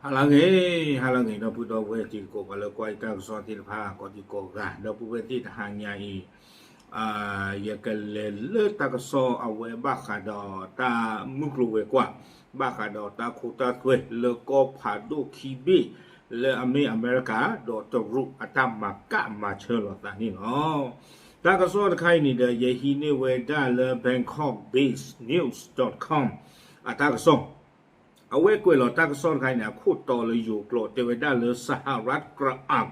ဟါလၢအဂ့ၤ, ဟါလၢအဂ့ၤ ဒီပုၢ်ဒီဝဲၢ်တံၤသကိး ပှၤလၢကွၢ်ယတၢ်ကစီၣ်သ့ၣ်တဖၣ် ကိးဒံကိးဂၤ ဒီပုၢ်ဝဲၢ်သ့ၣ်တဟါညါအံၤ, ယကလဲၤလၢတၢ်ကစီၣ်အဝဲဘၣ်ဃးဒီးတၢ်မုၢ်ကျိၤဝဲၤကွာ်, ဘၣ်ဃးဒီးတၢ်ခိတၢ်သွဲလၢကီၢ်ဖးဒိၣ်ခံဘ့ၣ် လၢအမ့ၢ်အမဲရကၤဒီးတရူးအတၢ်မၤကၣ်မၤဆၢလီၤသးန့ၣ်လီၤ. တၢ်ကစီၣ်တခါအံၤန့ၣ်ဒီး ယဟံးန့ၢ်ဝဲဒၣ်လၢ Bangkok Based News dot com အတၢ်ကစီၣ် အဝဲကွဲးလီၤတၢ်ကစီၣ်တခါအံၤန့ၣ် အခိၣ်တီလၢယိၤကျိာ် တဲဝဲဒၣ်လၢ สหรัฐกระอัก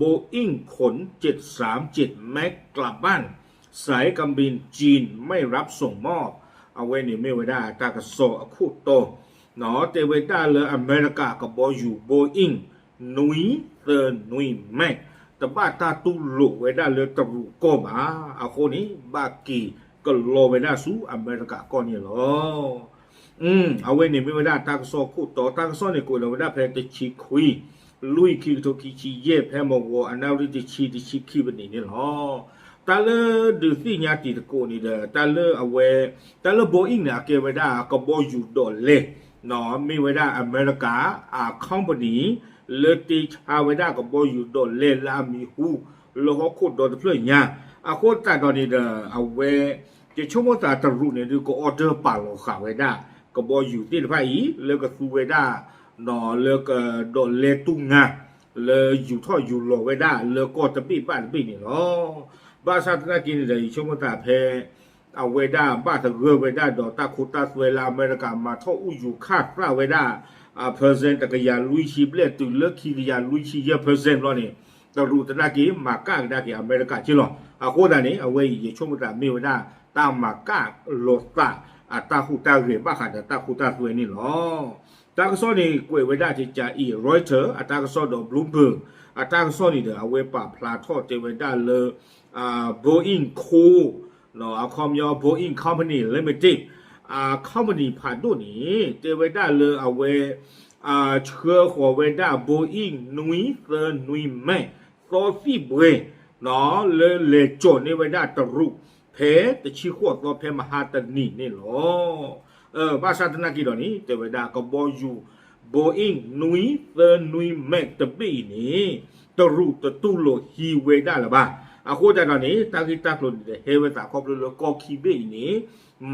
Boeing ขน เจ็ดสามเจ็ด แม็กซ์ กลับบ้าน สายการบินจีนไม่รับส่งมอบ အဝဲန့ၣ်မ့ၢ်ဝဲဒၣ်တၢ်ကစီၣ်အခိၣ်တီ, တဲဝဲဒၣ်လၢအမဲရကၤကဘီယူၤ Boeing နွံသၢနွံ Max တဘၣ်တၢ်တူၢ်လိာ်ဝဲဒၣ်လၢတရူးကီၢ်ဘၣ်. အဃိန့ၣ် ဘၣ်က့ၤကလီဝဲဒၣ်ဆူအမဲရကၤကီၢ်န့ၣ်လီၤ. အဝဲန့ၣ်မ့ၢ်ဝဲဒၣ်တၢ်ကစီၣ်ခိၣ်တီ, တၢ်ကစီၣ်န့ၣ်ကွဲးလီၤဝဲဒၣ်ဖဲတဆံခွံ လွံၢ် ခံကထိခံဆံယဲၢ် ဖဲမဝီအနၣ်ရံၣ်တဆံ တဆံခံပနံးန့ၣ်လီၤ. တၢ်လၢဒုးသ့ၣ်ညါတံၤသကိးန့ၣ်ဒီး တၢ်လၢအဝဲ တၢ်လၢ Boeing န့ၣ် အကဲဝဲဒၣ်ကဘီယူၤဒိးလဲ မ့ၢ်ဝဲဒၣ်အမဲရကၤအ company လၢတ့ဆါဝဲဒၣ်ကဘီယူၤဒိးလဲလၢအမံၤဟူ လၢဟီၣ်ခိၣ်ဒီတဖျၢၣ်ညါ, အဃိသတးဒီးန့ၣ်ဒီး အဝဲ ယဆိကမိၣ်သးတရူးန့ၣ်ဒုးက order ပာ်လီၤဃာ်ဝဲဒၣ် ကဘီယူၤသ့ၣ်တဖၣ်အံၤ လၢကသူဝဲဒၣ် လၢကဒိးလဲတူၢ်ငါ လၢယူၤထီၣ်ယူၤလီၤဝဲဒၣ်လၢကီၢ်တဘ့ၣ်ဘၣ်တဘ့ၣ်န့ၣ်လီၤ. ဘၣ်ဆၣ်သနာ်က့န့ၣ်ဒီး ယဆိကမိၣ်သးဖဲ အဝဲဒၣ်ဘၣ်သဂၢၢ်ဝဲဒၣ်ဒီးတၢ်ခိတၢ်သွဲလၢအမဲရကၤမၤထီၣ်အူယူၤခးသၣ်ဝဲဒၣ် percent တကယၤလွံၢ်ဆံဘျဲၣ်တုၤလၢခံကယၤလွံၢ်ဆံယဲၢ် percent ဘျီန့ၣ် တရူးသနာ်က့မၤကၣ်ကဒါက့ၤအမဲရကၤက့လီၤ. အဃိသတးန့ၣ် အဝဲအံၤယဆိကမိၣ်သးမ့ၢ်ဝဲဒၣ် တၢ်မၤကၣ်လိာ်သးအတၢ်ဟူးတၢ်ဂဲၤဘၣ်ဃးဒီးတၢ်ခိတၢ်သွဲန့ၣ်လီၤ. တၢ်ကစီၣ်န့ၣ်ကွဲးဝဲဒၣ်ကကးအံၤ Reuters အတၢ်ကစီၣ်ဒီး Bloomberg အတၢ်ကစီၣ်န့ၣ်ဒီး အဝဲပာ်ဖျါထီၣ်တဲဝဲဒၣ်လၢ Boeing Co အခီပညီ Boeing Company Limited အ company ဖးဒိၣ်န့ၣ် တဲဝဲဒၣ်လၢအဝဲ ဆှၢဃီၤဝဲဒၣ် Boeing နွံသၢနွံ Max သီသံၣ်ဘှဲ လၢလဲၤကၠီၤန့ၢ်ဝဲဒၣ်တရူး ဖဲတဆံဃိးသီဖဲမဟါတနံၤန့ၣ်လီၤ. ဘၣ်ဆၣ်သနာ်က့ဒီးန့ၣ် တဲဝဲဒၣ်ကဘီယူၤ Boeing နွံသၢနွံ Max တဘ့ၣ်အံၤန့ၣ် တရူးတတူၢ်လိာ်ဟံးဝဲဒၣ်လၢၤဘၣ်. အဃိသတးဒီးန့ၣ် တၢ်ဂ့ၢ်တၢ်ကျိၤန့ၣ်ဒီး ဟဲဝဲသးခီဖျိလၢကီၢ်ခံဘ့ၣ်အံၤန့ၣ်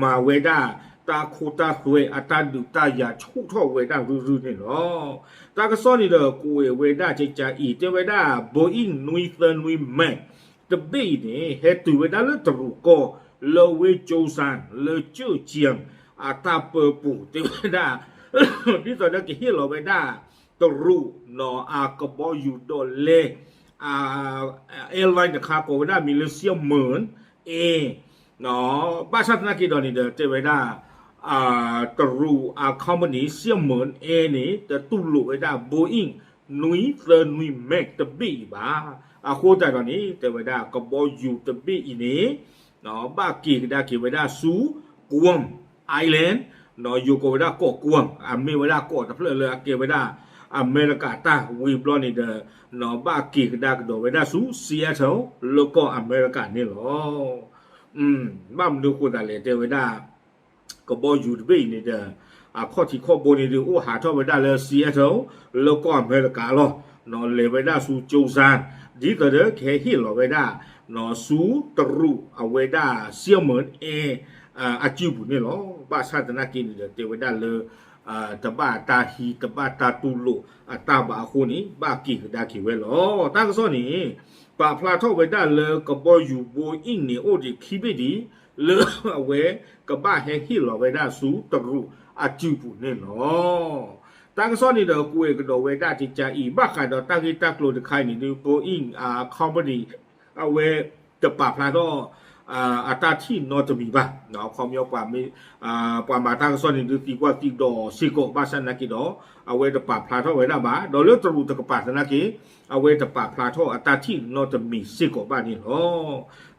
မၤဝဲဒၣ်တၢ်ခိတၢ်သွဲအတၢ်ဒုးတၢ်ယၤဆူၣ်ထီၣ်ဝဲဒၣ်ရုၢ်ရုၢ်န့ၣ်လီၤ. တၢ်ကစီၣ်န့ၣ်ဒီးကွဲးဝဲဒၣ်ကကးအံၤ တဲဝဲဒၣ် Boeing နွံသၢနွံ Max တဘ့ၣ်အံၤန့ၣ် ဟဲတုၤဝဲဒၣ်လၢတရူးကီၢ် လၢဝ့ၢ်ကၠိစၣ် လၢကၠိၣ်ကၠံ အတၢ်ပၢပူၤ တဲဝဲဒၣ် ဒ်သိးဒီးကဟ့ၣ်လီၤဝဲဒၣ် တရူးနီၤ အကဘီယူၤဒိးလဲ airline တခါ ကိးဝဲဒၣ်မံၤလၢ Xiamen Air ဘၣ်ဆၣ်သနာ်က့ဒီးန့ၣ်ဒီး တဲဝဲဒၣ် တရူးအ company Xiamen Air န့ၣ် တတူၢ်လိာ်ဝဲဒၣ် Boeing နွံသၢနွံ Max တဘ့ၣ်အံၤဘၣ်. အဃိသတးဒီးန့ၣ် တဲဝဲဒၣ်ကဘီယူၤတဘ့ၣ်အံၤန့ၣ် ဘၣ်က့ၤကဒါက့ၤဝဲဒၣ်ဆူ Guam Island ယိၤကိးဝဲဒၣ်ကီၢ် Guam အမ့ၢ်ဝဲဒၣ်ကီၢ်တဖျၢၣ်လၢအကဲဝဲဒၣ် အမဲရကၤတၢ်ဝံၤဘျီန့ၣ်ဒီး ဘၣ်က့ၤကဒါကဒီးဝဲဒၣ်ဆူ Seattle လၢကီၢ်အမဲရကၤန့ၣ်လီၤ. ဘၣ်မနုၤဃိသးလဲၣ် တဲဝဲဒၣ် ကဘီယူၤတဘ့ၣ်အံၤန့ၣ်ဒီး အခီၣ်ထံးခီၣ်ဘိန့ၣ်ဒီး အိၣ်ဟးထီၣ်ဝဲဒၣ်လၢ Seattle လၢကီၢ်အမဲရကၤလီၤ. လဲၤဝဲဒၣ်ဆူကၠိစၣ် ဒ်သိးဒီးကဟဲဟ့ၣ်လီၤဝဲဒၣ် ဆူတရူးအဝဲဒၣ် Xiamen Air အစုပူၤန့ၣ်လီၤ. ဘၣ်ဆၣ်သနာ်က့န့ၣ်ဒီး တဲဝဲဒၣ်လၢ တဘၣ်တၢ်ဟံး တဘၣ်တၢ်တူၢ်လိာ်အတၢ်ဘၣ်အဃိန့ၣ် ဘၣ်က့ၤကဒါက့ၤဝဲလီၤ. တၢ်ကစီၣ်န့ၣ် ပာ်ဖျါထီၣ်ဝဲဒၣ်လၢကဘီယူၤ Boeing န့ၣ် အိၣ်ဒံးခံဘ့ၣ်ဒံး လၢအဝဲကဘၣ်ဟဲဟ့ၣ်လီၤဝဲဒၣ်ဆူတရူးအစုပူၤန့ၣ်လီၤ. တၢ်ကစီၣ်န့ၣ်ဒီးကွဲးကဒီးဝဲဒၣ်ကကးအံၤ ဘၣ်ဃးဒီးတၢ်ဂ့ၢ်တၢ်ကျိၤတခါအံၤန့ၣ်ဒုး Boeing အ company အဝဲတပာ်ဖျါထီၣ် အတၢ်ထံၣ်နီတမံၤဘၣ်. ခီပညီ ပှၤမၤတၢ်ကစီၣ်န့ၣ်ဒုးသံကွၢ်သံဒိးစ့ၢ်ကီး ဘၣ်ဆၣ်သနာ်က့ဒီး အဝဲတပာ်ဖျါထီၣ်ဝဲဒၣ်ဘၣ်. ဒီးလၢတရူးတကပၤသနာ်က့ အဝဲတပာ်ဖျါထီၣ်အတၢ်ထံၣ်နီတမံၤစ့ၢ်ကီးဘၣ်န့ၣ်လီၤ.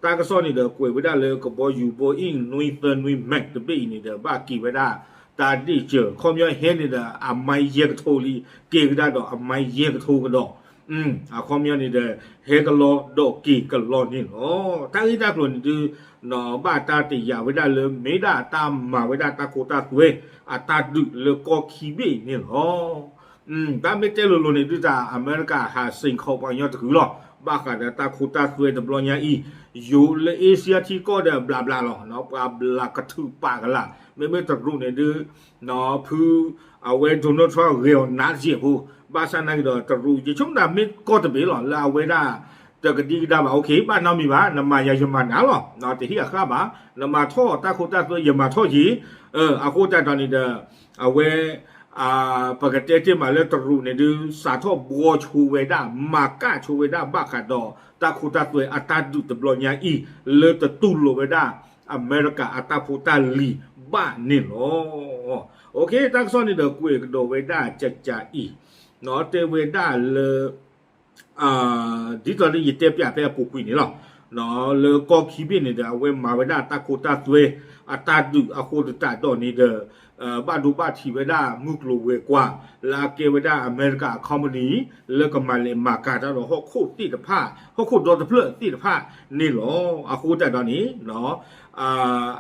တၢ်ကစီၣ်န့ၣ်ဒီးကွဲးဝဲဒၣ်လၢကဘီယူၤ Boeing နွံသၢနွံ Max တဘ့ၣ်အံၤန့ၣ်ဒီး ဘၣ်က့ၤဝဲဒၣ် တၢ်ဒ့ၣ်စၢၤ ခီပညီဟဲန့ၣ်ဒီး အမိုင်ယဲၢ်ကထိလံ က့ၤကဒါဒီးအမိုင်ယဲၢ်ကထိကဒီး အခီပညီန့ၣ်ဒီး ဟဲကလီဒီးက့ၤကလီန့ၣ်လီၤ. တၢ်ဂ့ၢ်တၢ်ကျိၤန့ၣ်ဒုး ဘၣ်တၢ်တယာ်ဝဲဒၣ်လၢ မ့ၢ်ဒၣ်တၢ်မၤဝဲဒၣ်တၢ်ခိတၢ်သွဲ အတၢ်ဒုးလၢကီၢ်ခံဘ့ၣ်အံၤန့ၣ်လီၤ. တၢ်မ့ၢ်တဲလိၤလိၤန့ၣ် ဒုးတၢ်အမဲရကၤဟးစ့ၣ်ခီပှၤကညီတကုာ်လီၤ. ဘၣ်ဃးဒီးတၢ်ခိတၢ်သွဲတဘျီညါအံၤ, ယိၤလၢ Asia ထံကီၢ်ဒီးဘျးဘျးလီၤ. ပှၤဘျးကထုးပာ်ကလာ်, မ့မ့ၢ်တရူးန့ၣ်ဒုး ဖု အဝဲ Donald Trump ဂဲၤအီၤနးစဲးဖိ, ဘၣ်ဆၣ်နာ်က့ဒီးတရူး ယဆိကမိၣ်တၢ်မ့ၢ်ကီၢ်တဘ့ၣ်လီၤ လၢအဝဲဒၣ် တကဒံကဒါဘၣ်, အိၣ်ခ့ ဘၣ်နီတမံၤဘၣ်, နမၤယၤယမၤနၤလီၤ, တဟ့ၣ်အဃၣ်ဘၣ်, နမၤထီၣ်တၢ်ခိတၢ်သွဲယမၤထီၣ်က့ၤ, အဃိသတးဒီးန့ၣ်ဒီး အဝဲ ပကတဲတ့ၢ်မးလၢတရူးန့ၣ်ဒုး စးထီၣ်ဘှီဆိဝဲဒၣ် မၤကၣ်ဆိဝဲဒၣ်ဘၣ်ဃးဒီးတၢ်ခိတၢ်သွဲအတၢ်ဒုးတဘျီညါအံၤ လၢတတူၢ်လိာ်ဝဲဒၣ် အမဲရကၤအတၢ်ဖိတၢ်လံၤဘၣ်န့ၣ်လီၤ. အိၣ်ခ့ တၢ်ကစီၣ်န့ၣ်ဒီးကွဲးကဒီးဝဲဒၣ်ကကးအံၤ, တဲဝဲဒၣ်လၢ ဒ်သိးလၢယတဲပၠးဖဲအပူၤကွံာ်န့ၣ်လီၤ. လၢကီၢ်ခံဘ့ၣ်န့ၣ်ဒီး အဝဲမၤဝဲဒၣ်တၢ်ခိတၢ်သွဲ အတၢ်ဒုးအဃိသတးဒီးန့ၣ်ဒီး ဘၣ်ဒိဘၣ်ထံးဝဲဒၣ်မုၢ်ကျိၤဝဲၤကွာ် လၢအကဲဝဲဒၣ်အမဲရကၤအ company လၢကမၤလဲၤမၤကၤတၢ်ဒီးဟီၣ်ခိၣ်သ့ၣ်တဖၣ် ဟီၣ်ခိၣ်ဒီတဖျၢၣ်သ့ၣ်တဖၣ်န့ၣ်လီၤ. အဃိသတးဒီးန့ၣ်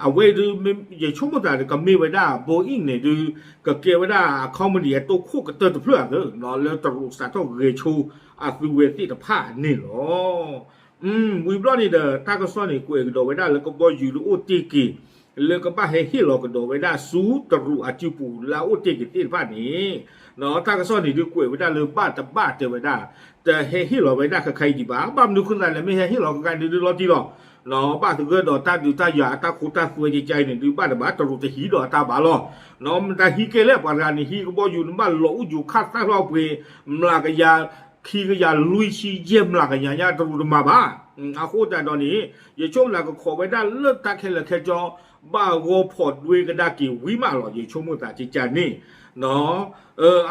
အဝဲဒုး ယဆိကမိၣ်သးဒီးကမ့ၢ်ဝဲဒၣ် Boeing န့ၣ်ဒုး ကကဲဝဲဒၣ်အ company အတိခိၣ်ကတၢၢ်တဖျၢၣ်အသိး လၢတရူးစးထီၣ်ဂဲၤဆိအသုဝဲသ့ၣ်တဖၣ်န့ၣ်လီၤ. ဝံၤဘျီန့ၣ်ဒီး တၢ်ကစီၣ်န့ၣ် ကွဲးကဒီးဝဲဒၣ်လၢကဘီယူၤဒုးအိၣ်တ့ၢ်က့ၤ လၢကဘၣ်ဟဲဟ့ၣ်လီၤကဒီးဝဲဒၣ်ဆူတရူးအစုပူၤလၢအအိၣ်တ့ၢ်က့ၤသ့ၣ်တဖၣ်န့ၣ် တၢ်ကစီၣ်န့ၣ်ဒုးကွဲးဝဲဒၣ်လၢဘၣ်တဘၣ်တဲဝဲဒၣ် တဟဲဟ့ၣ်လီၤဝဲဒၣ်ခဲခါအံၤဒံးဘၣ်. ဘၣ်မနုၤဃိသးလဲၣ် မ့ၢ်ဟဲဟ့ၣ်လီၤခဲခါန့ၣ်ဒုးလီၤတံၢ်လီၤ. ဘၣ်သဂၢၢ်ဒီးတၢ်ဒုးတၢ်ယၤအတၢ်ခိတၢ်သွဲကကါအံၤန့ၣ်ဒုးဘၣ်တဘၣ် တရူးတဟံးဒီးအတၢ်ဘၣ်လီၤ. နမတၤဟံးကဲလဲၣ် ပှၤတဂၤန့ၣ် ဟံးကဘီယူၤန့ၣ် ဘၣ်လီၤအိၣ်ယူၤခၣ်သၣ်ထီၣ်ပှ့ၤ မျးကယၤ ခံကယၤလွံၢ်ဆံယဲၢ်မျးကယၤညါ တရူးတမၤဘၣ်. အဃိသတးဒီးန့ၣ် ယဆိကမိၣ်သးကခိးဝဲဒၣ်လၢတၢ်ခဲလၢာ်ခဲဆ့ ဘၣ်ဂီၢ်ဖီၣ်ဒွဲကဒါက့ၤဝံၤမးလီၤ ယဆိကမိၣ်သးကကါန့ၣ်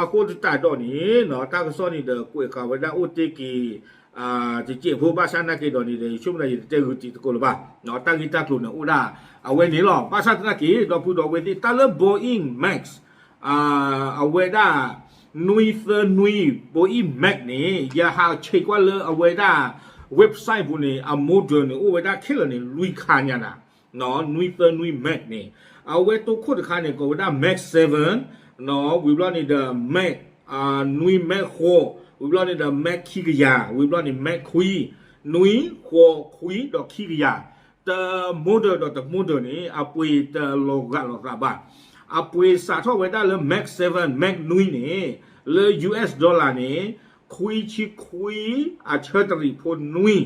အဃိသတးဒီးန့ၣ် တၢ်ကစီၣ်န့ၣ်ဒီးကွဲးဃာ်ဝဲဒၣ်အိၣ်တ့ၢ်က့ၤ တစဲးဖိ ဘၣ်ဆၣ်နာ်က့ဒီးန့ၣ်ဒီး ယဆိကမိၣ်သးယတတဲဂုာ်တံၤသကိးလၢၤဘၣ်. တၢ်ဂ့ၢ်တၢ်ကျိၤန့ၣ်အိၣ်ဒၣ်အဝဲန့ၣ်လီၤ. ဘၣ်ဆၣ်သနာ်က့ ဒီပုၢ်ဒီဝဲၢ်သ့ၣ် တၢ်လၢ Boeing Max အဝဲဒၣ် နွံသၢနွံ Boeing Max န့ၣ် ယဟးဆဲးကွၢ်လၢအဝဲဒၣ် website ပူၤန့ၣ် အ model န့ၣ် အိၣ်ဝဲဒၣ်ခဲလၢာ်န့ၣ် လွံၢ်ခါညါနၤ နွံသၢနွံ Max န့ၣ် အဝဲတိခိၣ်တခါန့ၣ် ကိးဝဲဒၣ် Max seven ဝံၤဘျီန့ၣ်ဒီး Max နွံ Max ဃိး ဝံၤဘျီန့ၣ်ဒီး Max ခံကယၤ ဝံၤဘျီန့ၣ် Max ခွံ နွံ ဃိး ခွံ ဒီးခံကယၤ တ model ဒီးတ model န့ၣ် အပှ့ၤတလီၤဂာ်လိာ်သးဘၣ်. အပှ့ၤစးထီၣ်ဝဲဒၣ်လၢ Max seven Max နွံန့ၣ် လၢ US dollar န့ၣ် ခွံဆံခွံ အဆၢတရံးဖိနွံ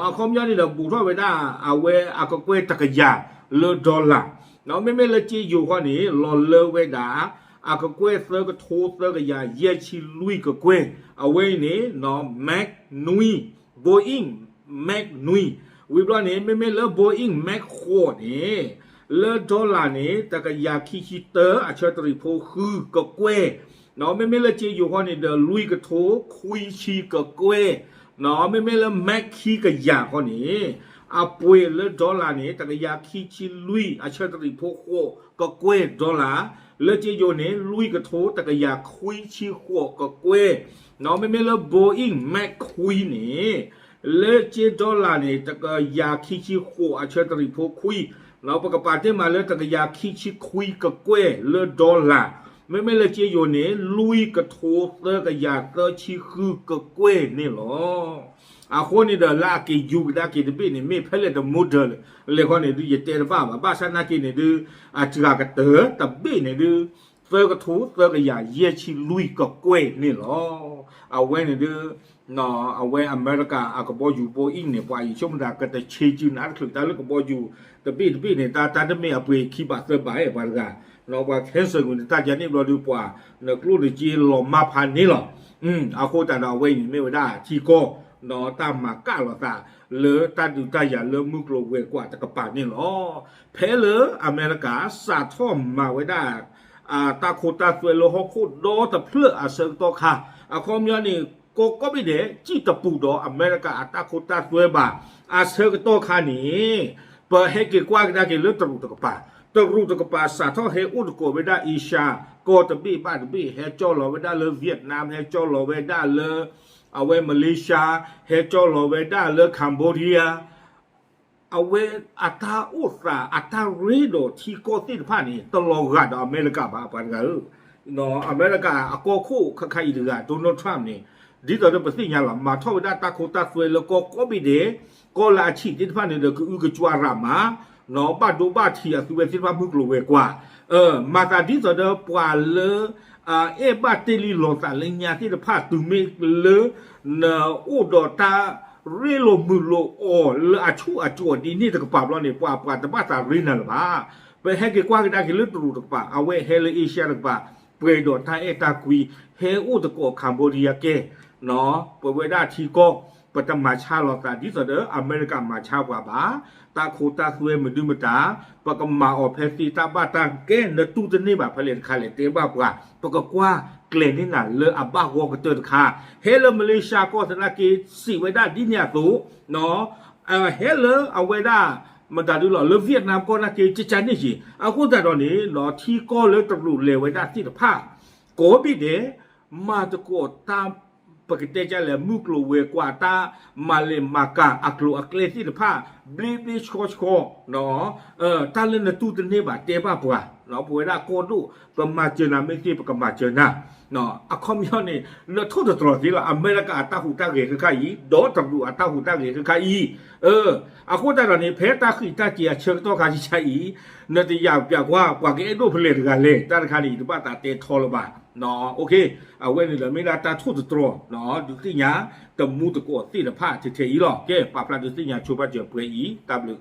အခီပညီန့ၣ်ဒီး ဘူးထီၣ်ဝဲဒၣ်အဝဲအကကွဲၢ်တကယၤလၢ dollar မ့မ့ၢ်လၢစ့ယိၤဃီန့ၣ် လီၤလၢဝဲဒၣ် အကကွဲၢ်သၢကထိသၢကယၤယဲၢ်ဆံလွံၢ်ကကွဲၢ် အဝဲအံၤန့ၣ် Max နွံ Boeing Max နွံ ဝံၤဘျီန့ၣ် မ့မ့ၢ်လၢ Boeing Max ဃိးန့ၣ် လၢ dollar န့ၣ် တကယၤခံဆံတၢ အဆၢတရံးဖိဃုကကွဲၢ် မ့မ့ၢ်လၢစ့ယိၤဃီန့ၣ်ဒီး လွံၢ်ကထိခွံဆံကကွဲၢ် မ့မ့ၢ်လၢ Max ခံကယၤဃီန့ၣ် အပှ့ၤလၢ dollar န့ၣ် တကယၤခံဆံလွံၢ် အဆၢတရံးဖိဃိးကကွဲၢ် dollar လၢစ့ယိၤန့ၣ် လွံၢ်ကထိတကယၤခွံဆံဃိးကကွဲၢ် မ့မ့ၢ်လၢ Boeing Max ခွံန့ၣ် လၢစ့ dollar န့ၣ် တကယၤခံဆံဃိး အဆၢတရံးဖိခွံ ပကပာ်တ့ၢ်မးလၢ တကယၤခံဆံခွံကကွဲၢ်လၢ dollar မ့မ့ၢ်လၢစ့ယိၤန့ၣ် လွံၢ်ကထိသၢကယၤသၢဆံဃုကကွဲၢ်န့ၣ်လီၤ. အဃိန့ၣ်ဒီး လၢအက့ၤယူၤကဒါက့ၤတဘ့ၣ်န့ၣ် မ့ၢ်ဖဲလဲၣ်တ model လဲၣ်ဃီန့ၣ်ဒုး ယတဲတဘၣ်ဘၣ်. ဘၣ်ဆၣ်နာ်က့န့ၣ်ဒုး အစှၤကတၢၢ်တဘ့ၣ်န့ၣ်ဒုး သၢကထိသၢကယၤယဲၢ်ဆံလွံၢ်ကကွဲၢ်န့ၣ်လီၤ. အဝဲန့ၣ်ဒုး အဝဲအမဲရကၤအကဘီယူၤ Boeing န့ၣ် ပှၤယဆိကမိၣ်သး ကတဆ့ကၠုနးတချုး တၢ်လၢကဘီယူၤတဘ့ၣ်တဘ့ၣ်န့ၣ် တၢ် တၢ်တမ့ၢ်အပှ့ၤခံဘးသၢဘး ပှၤတဂၤ ပှၤ cancel ကွံာ်နတၢ်ယါန့ၣ်ဘျီဒုး ပှၤနကျိၣ်နစ့လီၤမၢ်ဖးန့ၣ်လီၤ. အဃိသတးဒီး အဝဲအံၤန့ၣ်မ့ၢ်ဝဲဒၣ်ထံကီၢ် တၢ်မၤကၣ်လိာ်သး လၢတၢ်ဒုးတၢ်ယၤလၢမုၢ်ကျိၤဝဲၤကွာ်တကပၤန့ၣ်လီၤ. ဖဲလၢအမဲရကၤစးထီၣ်မၤဝဲဒၣ် တၢ်ခိတၢ်သွဲလၢဟီၣ်ခိၣ်ဒီတဖျၢၣ်အဆၢကတီၢ်ခါ အခီပညီန့ၣ် ကိးကီၢ်ဘ့ၣ်ဒဲး စံၣ်တပူၤဒီးအမဲရကၤအတၢ်ခိတၢ်သွဲဘၣ် အဆၢကတီၢ်ခါန့ၣ် ပဟဲက့ၤကွၢ်ကဒါက့ၤလၢတရူးတကပၤ တရူးတကပၤစးထီၣ်ဟဲအိၣ်တကိးဝဲဒၣ် Asia ကီၢ်တဘ့ၣ်ဘၣ်တဘ့ၣ် ဟဲကၠီၣ်လီၤဝဲဒၣ်လၢ Vietnam ဟဲကၠီၣ်လီၤဝဲဒၣ်လၢ အဝဲ Malaysia ဟဲကၠီၣ်လီၤဝဲဒၣ်လၢ Cambodia အဝဲအတၢ်အိၣ်သး အတၢ်ရ့ဒီးထံကီၢ်သ့ၣ်တဖၣ်န့ၣ် တလီၤဂာ်ဒီးအမဲရကၤဘၣ် ပှၤတဂၤဧၢ. အမဲရကၤအကီၢ်ခိၣ်ခါခါအံၤတဂၤ Donald Trump န့ၣ် ဒ်သိးဒီးပသ့ၣ်ညါလီၤ မၤထီၣ်ဝဲဒၣ်တၢ်ခိတၢ်သွဲလၢကီၢ်ကိးဘ့ၣ်ဒဲး ကီၢ်လၢအဆံးသ့ၣ်တဖၣ်န့ၣ်ဒီး ကအုကကွၢ်ရၤမး ဘၣ်ဒိဘၣ်ထံးအသုဝဲသ့ၣ်တဖၣ်မုၢ်ကျိၤဝဲၤကွာ် မၤသးဒ်သိးဒီးပှၤလၢ အအဲၣ်ဘၣ်တ့ၢ်လံလီၤသးလၢညါသ့ၣ်တဖၣ် တုၤမ့ၢ်လၢ နအိၣ်ဒီးတၢ်ရ့လိာ်မုာ်လိာ်အီၤလၢအဆူၣ်အကိၤဒ်န့ၣ်တကပၤဘျီန့ၣ် ပှၤပှၤတဘၣ်သးရ့နၤလၢၤဘၣ်. ပဟဲက့ၤကွၢ်ကဒါက့ၤလၢတရူးတကပၤ အဝဲဟဲလၢ Asia တကပၤ ပှဲၤဒီးတၢ်အဲၣ်တၢ်ကွံ ဟဲအိၣ်သကိး Cambodia ကဲ ပဝဲဒၣ်ထံကီၢ် ပတမၤဆါလီၤသး ဒ်သိးဒီးအမဲရကၤမၤဆါပှၤဘၣ်. တၢ်ခိတၢ်သွဲမနုၤမတၤ ပကမၤအီၤဖဲသ့တၢ်ဘၣ်တၢ်ကဲ နတူၢ်တန့ၢ်ဘၣ်ဖဲလဲၣ်တခါလဲၣ် တဲဘၣ်ပှၤ ပကကွၢ်ကျဲၤန့ၢ်နၤလၢအဘၣ်ဂီၢ်ကတၢၢ်တခါ ဟဲလၢမလ့ၤၡါကီၢ်သနာ်က့ စံးဝဲဒၣ်ဒ်န့ၣ်အသိး ဟဲလၢအဝဲဒၣ် မတၤဒုလီၤ လၢ Vietnam ကီၢ်သနာ်က့ ကကန့ၢ်က့ၤ အဃိသတးဒီးန့ၣ် ထံကီၢ်လၢတရူးလဲၤဝဲဒၣ်သ့ၣ်တဖၣ် ကိးဘ့ၣ်ဒဲး မၤသကိးတၢ် ပကတဲဒ်လဲၣ် မုၢ်ကျိၤဝဲၤကွာ် တၢ်မၤလဲၤမၤကၤအကျိၤအကျဲသ့ၣ်တဖၣ် ဘျ့ဘျ့ဆှီဆှီ တၢ်လၢနတူၢ်တန့ၢ်ဘၣ်တဲဘၣ်ပှၤ ပဝဲဒၣ်ကီၢ်ဒိၣ် ပမၤစၢၤနၤမ့ၢ်သ့ ပကမၤစၢၤနၤ အခီပညီန့ၣ် နထိၣ်သတြီၤသ့လီၤ အမဲရကၤအတၢ်ဟူးတၢ်ဂဲၤခဲခါအံၤ ဒီးတရူးအတၢ်ဟူးတၢ်ဂဲၤခဲခါအံၤ အဃိသတးဒီးန့ၣ် ဖဲတၢ်ဃံးတၢ်က့ၤအဆၢကတီၢ်ခါဆံးဆါအံၤ နတယာ်ပျးကွၢ် ပှၤကအဲၣ်ဒိၣ်ဖဲလဲၣ်တဂၤလဲၣ် တၢ်တခါန့ၣ် ယတဘၣ်သးတဲထီလၢၤဘၣ် အဝဲန့ၣ်ဒီးမ့ၢ်ဒၣ်တၢ်ထိၣ်သတြီၤ ဒုးသ့ၣ်ညါ တမူတကိးသ့ၣ်တဖၣ်ထဲထဲအံၤလီၤ. ကဲ ပာ်ဖျါဒုးသ့ၣ်ညါဆိဘၣ်စၢၤပှဲၤအံၤ တၢ်ဘျုး